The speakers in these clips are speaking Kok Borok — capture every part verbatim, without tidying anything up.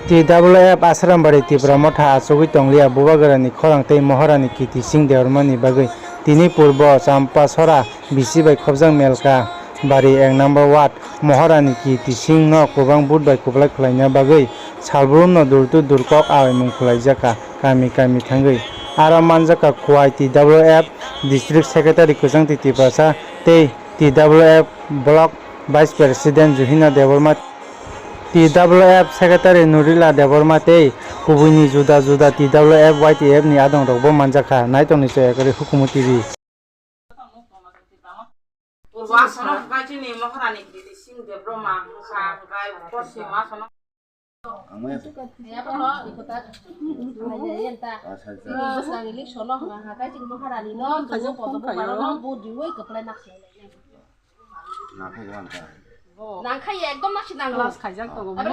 T W F Asrambari Tipra Motha achugwi tonglia Bubagrani khorang tei Moharani Kirti Singh Debbarmani bagwi tini purbo Champasora bisi bai khopjak Melka bari ek number ward Moharani Kirti Singh no kwbang vote bai kwplai khwlaina bagwi salbrumno door to door kok awaimung khwlaijakha kami kami thangwi. Aro manjakha Khowai T W F District Secretary Kwchangtwi Tiprasa tei T W F Block Vice President Juhina Debbarma, T W F Secretary Nurila Debbarma tei kubuini juda juda T W F Y T F ni adongrokbo manjakha. Naitokni Chayakari, Hukumu T V. Purbo Asono hwnkha chini Maharani Kirti Singh Debbarma, hwnkha hwnkha Poschim Asono. Ang maya. Yapono ikota. Maya yenta. Asa, asa. Bwskango election no hwnkha hwnkha chini Maharani no, phone khayo, phone khayo. Budi wai kwplai nakhlai. Nangkhai ekdom nakhe nanglo. Plus khaijak tongo. Abo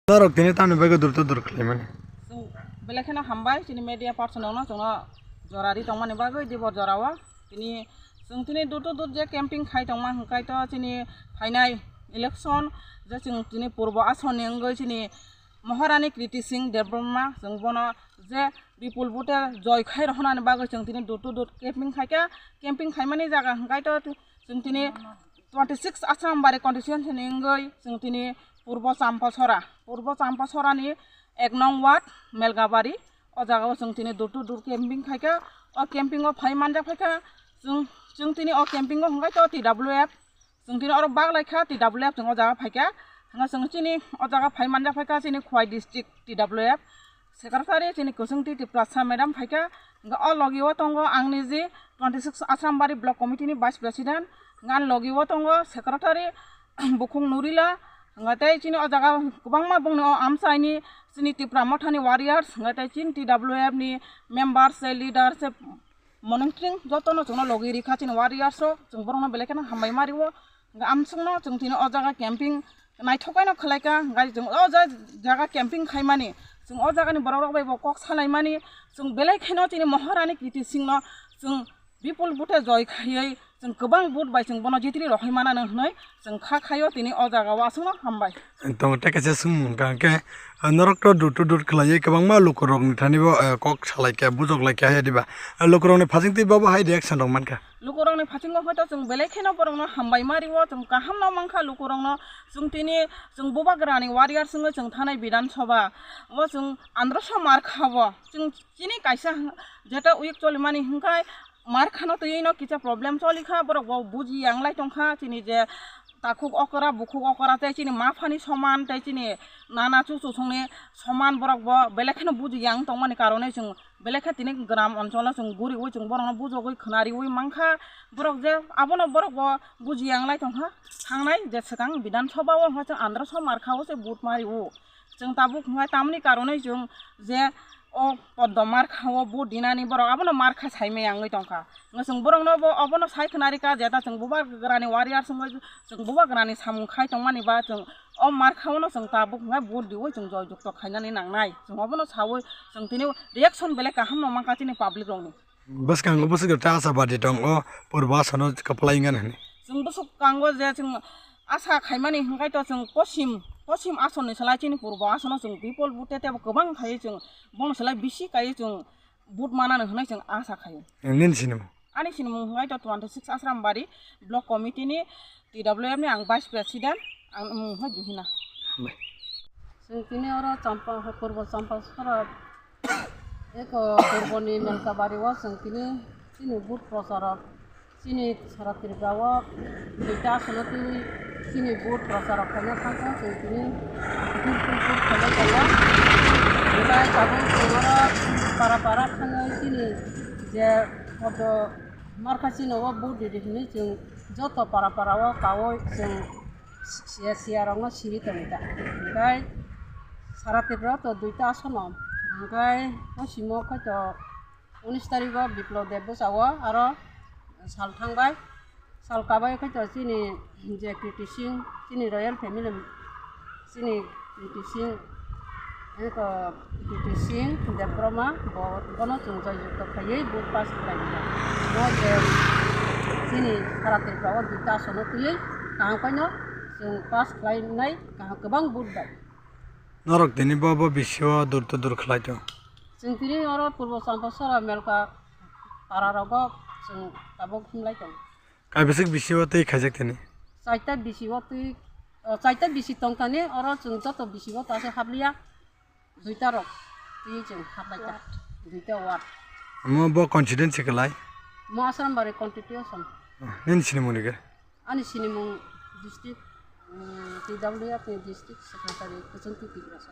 norok tini tamni bagwi dur to dur khlaimani. Chwng belai kheno hambai chini media person rokno chwngno jora ri tongmani bagwi dibor jorao. Tini chwng tini dur to dur je camping khai tongma hwnkhe to chini phainai election je chwng tini purbo asoni wngwi chini Maharani Kirti Singh Debbarma chwng bono je bipul vote joy khai rohornani bagwi chwng tini dur to dur camping khaikha. Camping khaimani jaga hwnkhe to chwng tini twenty six Asrambari constituency ni wngwi chwng tini Purbo Champasora, Purbo Champasora ni ek nong ward Melgabari, o jaga o chwng tini door to door camping khaikha. O camping o phai manjak phaikha chwng, chwng tini o camping o hwnkhe to T W F, chwng tini oro bak laikha T W F chwng o jaga phaikha. Hwnkhe chwng chini o jaga phai manjak phaikha chini Khowai district T W F secretary chini Kwchwngtwi Tiprasa madam phaikha. Hwnkhe o logi o tongo ang niji twenty six Asrambari block committee ni vice president, hwnkhe ani logi o tongo secretary Bukhung Nurila, hwnkhe tei chini o jaga kwbangma bongni o amchaini chini Tipra Mothani warriors, hwnkhe tei chini T W F ni members tei leaders tei monitoring jotono chwngno logi rikha chini warriors rok, chwng borokno belai kheno hambai ma rio. Hwnkhe amsongno chwng tini o jaga camping naithok khaino khwlaikha, hwnkhe chwng o ja-, jaga camping khaimani, chwng o jagani borok rok bai bo kok salaimani, chwng belai kheno chini Maharani Kirti Singhno chwng bipul vote joy khaiwi chwng kwbang vote bai chwng bono jitri rohoi manano hwnwi chwng kha khaio tini o jagao aswkno hambai. Tongo tei kaisa swngmung hwnkha hwnkhe, ah, norok to dur to dur khwlaiwi kwbangma lukurokni thani bo, eh, kok salaikha, bujok laikha hai diba? Ah, lukurokni phasingtwi bobo hai reaction rok mankha. Lukurokni phasingo hoi to chwng belai kheno borokno hambai ma rio, chwng kaham no mankha lukurokno, chwng tini chwng Bubagrani warrior wngwi chwng thanai Bidhan Sabha o chwng androso mar kha bo, chwng chini kaisa jeta week cholimani hwnkhe mar khano twiwi no kisa problem choli kha, borok bo buji yang lai tong kha chini je takhuk okra, bukhuk okra tei chini ma phani soman tei chini nana chuchusongni soman borok bo belai kheno buji yang tongmani karonwi chwng belai khe tini gram oncholo chwng guriwi chwng borokno bujogwi khwnariwi mankha. Borok je abono borok bo buji yang lai tongkha thangnai je swkang Bidhan Sabha o hwnkhai chwng androso mar kha o se vote ma rio. Chwng tabuk hwnkhai tamni karonwi chwng je o poddo mar kha o vote dinani borok abono mar kha saimaya wngwi tongkha. Hwnkhai chwng borokno bo obono sai khwnarikha jeta chwng Bubagrani warrior wngwi chwng Bubagrani samung khai tongmani ba chwng o mar kha o no chwng tabuk hwnkhai vote riwi chwng joy jukto khainani nangnai. Chwng obono sawi chwng tini reaction belai kaham no mankha chini public rokni. Bwskango bwswk ta asa badi tongo, purbo asano kwplai wngya hwnwi. Chwng bwswk kango je chwng asa khaimani hwnkhe to chwng poschim, poschim asoni slai chini purbo asano chwng bipol vote tebo kwbang khaiwi chwng bono slai bisi kaiwi chwng vote manani hwnwi chwng asa khaio. Nini sinimung? Ani sinimung hwnkhai to twenty six Asrambari block committee ni T W F ni ang vice president, ang mung hwnkhai Juhina. Hambai. Chwng tini oro Champa, Purbo Champasora eko Purboni Melkabari o chwng tini chini vote procharo chini sara Tripura o duita aswk no twiwi chini vote procharo khaina thangkha chwng tini vote, vote, vote khaina tongo. Belai tabuk chwng oro para para thangwi chini je koto markha chini o vote ridi hinwi chwng joto para para o kaui chwng siya, siya rokno siri tongwi ta. Hwnkhe sara Tripura o to duita aswk no. Hwnkhe o simo khaito unis tarikh o Biplab Deb bwsa o aro sal thangbai. Sal kabai khaito chini je Kirti Singh, chini royal family, chini Kirti Singh, eko Kirti Singh Debbarma, bo, bono chwng joy jukto khaiwi vote pass khlai rwkha. Bo je chini sara Tripura o duita aswk no twiwi kaham khaino chwng pass khlainai kaham kwbang vote bai. Norok tini bo bo bisio dur to dur khlai tong. Chwng tini oro Purbo Champasora Melka para rogo chwng tabuk himlai tong. Kaibisik bisio tei khaijak tini. Chaita bisio twi, o, chaita bisi tong thani oro chwng joto bisio ta se habliya. Duita rok twi chwng hablai ta. Duita ward. Mo bo constituency khlai. Mo Asrambari constituency. Nini sini muni ge. Ani sinimung district, mm, T W F ni district secretary Kuchunti Tiprasa.